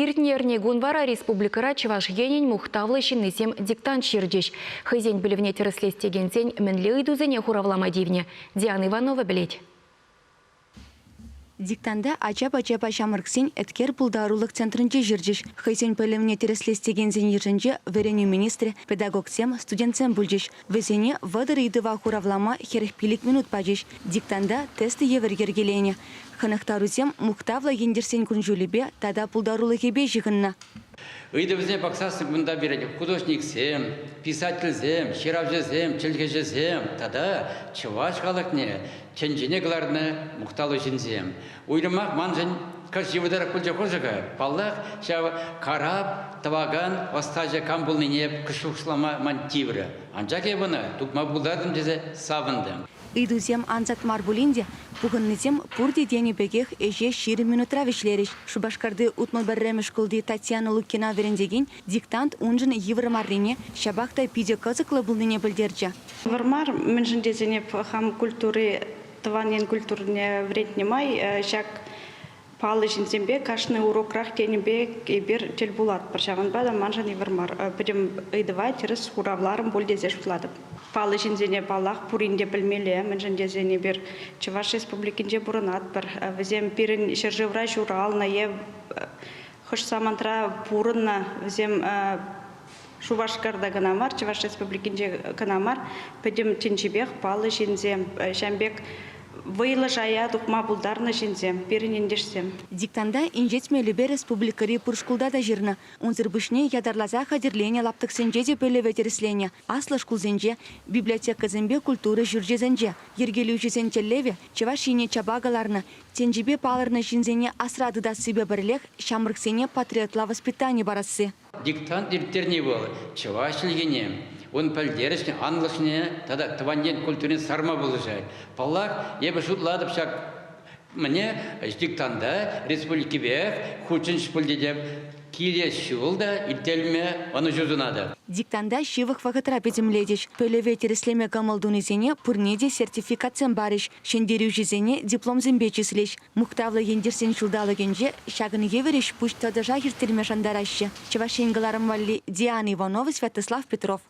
Иртнӗ эрнекун вара республикӑра Чӑваш Енӗн мухтавлӑ ҫыннисем диктант ҫырчӗҫ. Хӑйсен пӗлӗвне тӗрӗслес текенсен мӗнле ыйтусене хуравлама тивнӗ, Диана Иванова пӗлет. Диктанта ача-пӑчапа ҫамрӑксен Эткер пултарулӑх центрӗнче ҫырчӗҫ. Хӑйсен пӗлӗвне тӗрӗслес текенсен йышӗнче вӗренӳ министрӗ, педагогсем, студентсем пулчӗҫ. Вӗсене 30 ыйтӑва хуравлама 45 минут пачӗҫ. Диктанта тест евӗр йӗркеленӗ. Хӑнӑхтарусем мухтавлӑ ентешсен кун-ҫулӗпе тата пултарулӑхӗпе ҫыхӑннӑ. Ыйтӑвӗсене пӑхсассӑн кунта пирӗн художниксем, писательсем, ҫыравҫӑсем, чӗлхеҫӗсем тата чӑваш халӑхне тӗнчене кӑларнӑ мухтавлӑ ҫынсем. Уйрӑмах маншӑн кӑшт йывӑртарах пулчӗ хушӑ-ха. Паллах, ҫав карап тӑвакан ӑстаҫӑ кам пулнине шухӑшлама ман тиврӗ. Анчах эп ӑна тупма пултартӑм тесе савӑнтӑм. Ыйтусем ансат мар пулин те, пухӑннисем пурте тенӗ пекех ӗҫе 20 минутра вӗҫлерӗҫ. Шупашкарти 61-мӗш шкулти Татьяна Лукина вӗрентекен диктант уншӑн йывӑр маррине, ҫапах та питӗ кӑсӑклӑ пулнине пӗлтерчӗ. Вӑрмар, мӗншӗн тесен эп хам культури, тӑван ен культурине вӗрентнӗ май ҫак паллӑ ҫынсемпе кашни урокрах тенӗ пек эпир тӗл пулатпӑр. Ҫавӑнпа та маншӑн йывӑр мар. Пӗтӗм ыйтӑва тӗрӗс хуравларӑм пуль тесе шутлатӑп. Паллӑ ҫынсене, паллах, пурин те пӗлмелле, мӗншӗн тесен эпир Чӑваш Республикинче пурӑнатпӑр. Вӗсем пирӗн ҫӗршывра ҫуралнӑ е хӑш самантра пурӑннӑ, вӗсем Шупашкарта кӑна мар, Чӑваш Республикинче кӑна мар, пӗтӗм тӗнчипех паллӑ ҫынсем, ҫавӑн пек вӑйлӑ шая тухма пултарнӑ ҫынсем, пирӗн ентешсем. Диктанта инҫет мелӗпе республикӑри пур шкулта та ҫырнӑ. Унсӑр пуҫне ятарласа хатӗрленӗ лаптӑксенче те пӗлӗве тӗрӗсленӗ. Аслӑ шкулсенче, библиотекӑсемпе культура ҫурчӗсенче. Йӗркелӳҫӗсен тӗллевӗ, Чӑваш Ене чапа кӑларнӑ, тӗнчипе палӑрнӑ ҫынсене асра тытассипе пӗрлех ҫамрӑксене патриотла воспитани парасси. Диктант ирттерни вӑл чӑваш чӗлхине, ун пӗлтерӗшне, анлӑшне тата тӑван ен культурине сарма пулӑшать. Паллах, эпӗ шутлатӑп ҫак мӗне диктанта республикипех хутшӑнчӗҫ пуль тетӗп. Килес ҫул та ирттерме ӑнӑҫу сунатӑп. Диктанта ҫывӑх вӑхӑтра пӗтӗмлетӗҫ. Пӗлӗве тӗрӗслеме кӑмӑл тунисене пурне те сертификатсем парӗҫ, ҫӗнтерӳҫӗсене дипломсемпе чыслӗҫ. Мухтавлӑ ентешсен ҫулталӑкӗнче ҫакӑн евӗр ӗҫ-пуҫ тӑтӑшах ирттерме шантараҫҫӗ. Чӑваш Ен кӑларӑм валли Диана Иванова, Святослав Петров.